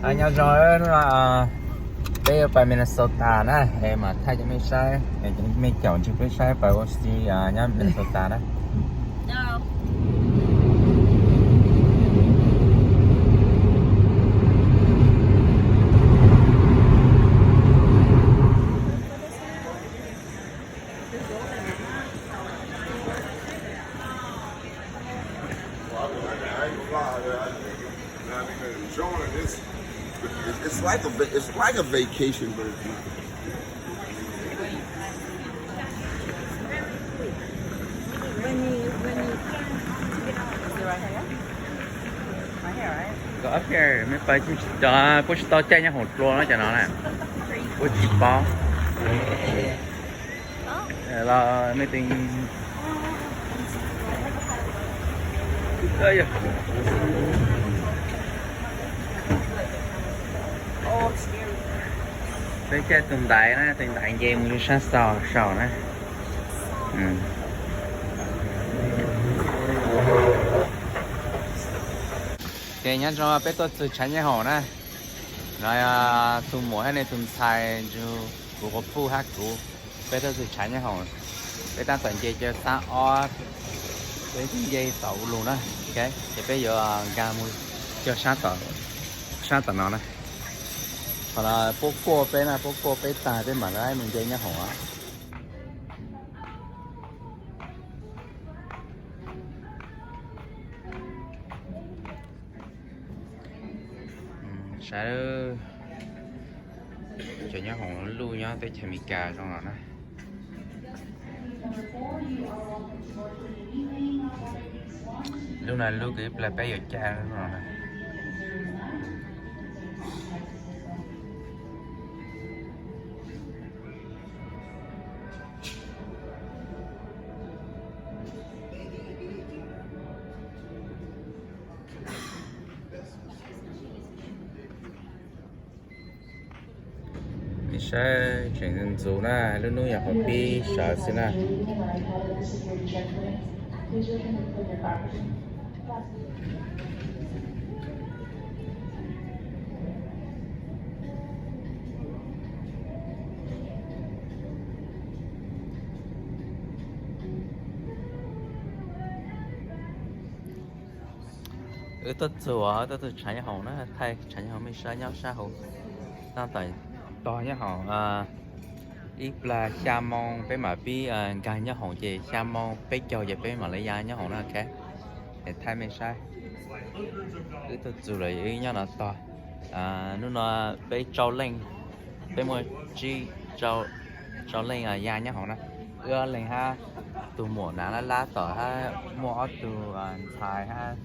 Nyob zoo, hnub no peb yuav pais Minnesota na, es mam thaij cov mej saib, cov mej caum ntsib peb saib pais ua si nyob Minnesota na. It's like a va- it's like a vacation, but it's not. Kom ob peb mej pais tsis tau, puab tsis tau caij nyob hoom dlua no cov no na, puab tsis paub. Los mej teem peb caij tus ntaiv na, tus ntaiv nce mus rau sab saud na. Ces nyob zoo, peb tuaj txug tshav nyob hoom na. No yog tug muam hab nwg tug ntxhais nrug kuv quas puj hab kuv, peb tuaj txug tshav nyob hoom. Peb tab tom nce caug xab ob, peb nce tom u lug na. Ces peb yuav nkaag mus caug sab tom no na. Qhov no puab kuaj peb na, puab kuaj peb taag peb mam le mus nce nyob hoom. Saib, cov nyob hoom luj nyob teb chaws Amelikas zoo no na. Lub no lub kws ib plag peb yuav caij no na. Mej saib tseem ntxuv na, lub nub yog qhov pib sawv xwb na. Wb tuaj txug, tuaj txug tshav nyob hoom na, thaij tshav nyob hoom mej saib nyob sab hauv. Tab tom tog nyob hoom ib plag xya moo peb mam pib nkaag nyob hoom ces xya moo peb caug ces peb mam le ya nyob hoom na, ok. Es thaij mej saib, wb tuaj txug lawm, wb nyob no tog. Hnub no peb tsau leej, peb muaj tsib, tsau leej ya nyob hoom na. Wb ob leeg hab tug muam nav lab lab tom hab muaj ob tug ntxhais hab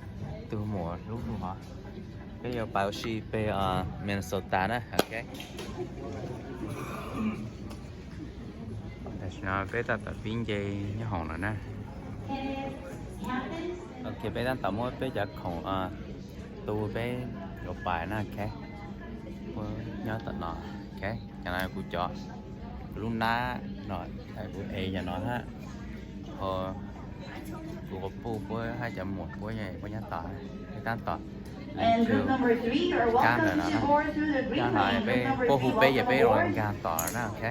tug muam hlub hov. Peb yuav pais ua si peg Minnesota na, ok. Tam sim no peb tab tom pib nce nyob hoom lawm na. Ok, peb tab tom muab peb cov khoom tu peb yuav pais na, ok. Puab nyob tom no, ok. Cov no kuv cov, kuv lub nab no, kuv ev cov no hab. Ho kuv quas puj puab hab cov muam puab, puab nyob tod, peb tab tom kab ntawm no, kab no peb, puab hu peb ces peb ua nkaag tod na, ok.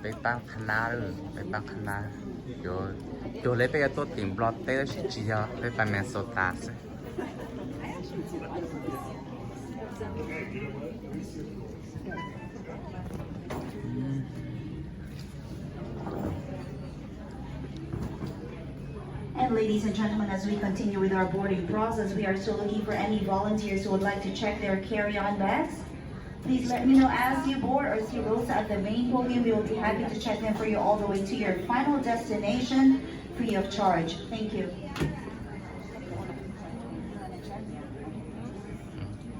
Peb paab qha nab, peb paab qha nab. Cuag le peb yuav tuaj tim Nplog teb tab sis tsis yog, peb pais Minnesota xwb. And ladies and gentlemen, as we continue with our boarding process, we are still looking for any volunteers who would like to check their carry-on bags. Please let me know as you board or see Rosa at the main podium. We will be happy to check them for you all the way to your final destination free of charge. Thank you.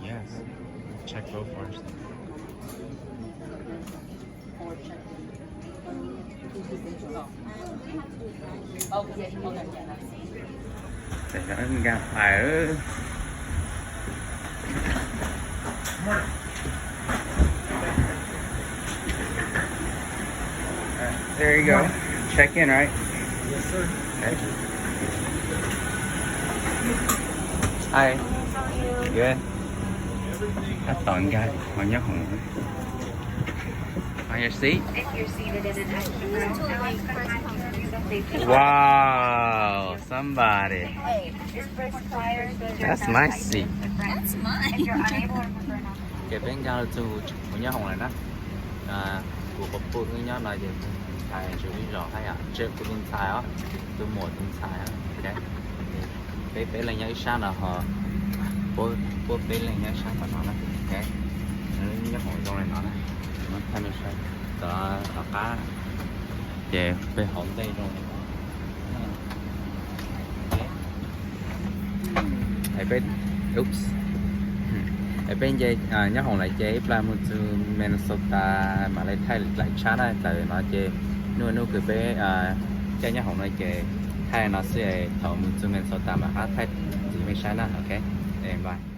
Yes. Check both first. Ces nkag pais. There you go. Check in, right? Yes, sir. Okay. Hi. Good. Tab tom nkag hauv nyob hauv. Find your seat. Wow, somebody. That's my seat. That's mine. Ces peb nkag los txog hauv nyob hauv lawm na. Kuv qhov pw wb nyob no ces tus ntxhais tseem ib zaug haj yam, tseem kuv tus ntxhais os, tus muam tus ntxhais os. Peb peb leeg nyob ib sab no ho, puab peb leeg nyob ib sab tom no na. Nyob hauv zoo li no na, muab thaij nej saib. Tom qab ces peb hauv ntej zoo li no. Es peb, es peb nce nyob hauv lawm ces ib plag mus txug Minnesota mam li thaij laim tshab na. Tawm no ces nuj nuj kws peb caij nyob hauv no ces thaij no xwb, thaum mus txug Minnesota mam rov qab thaij ntxiv mej saib na. Ok, bye.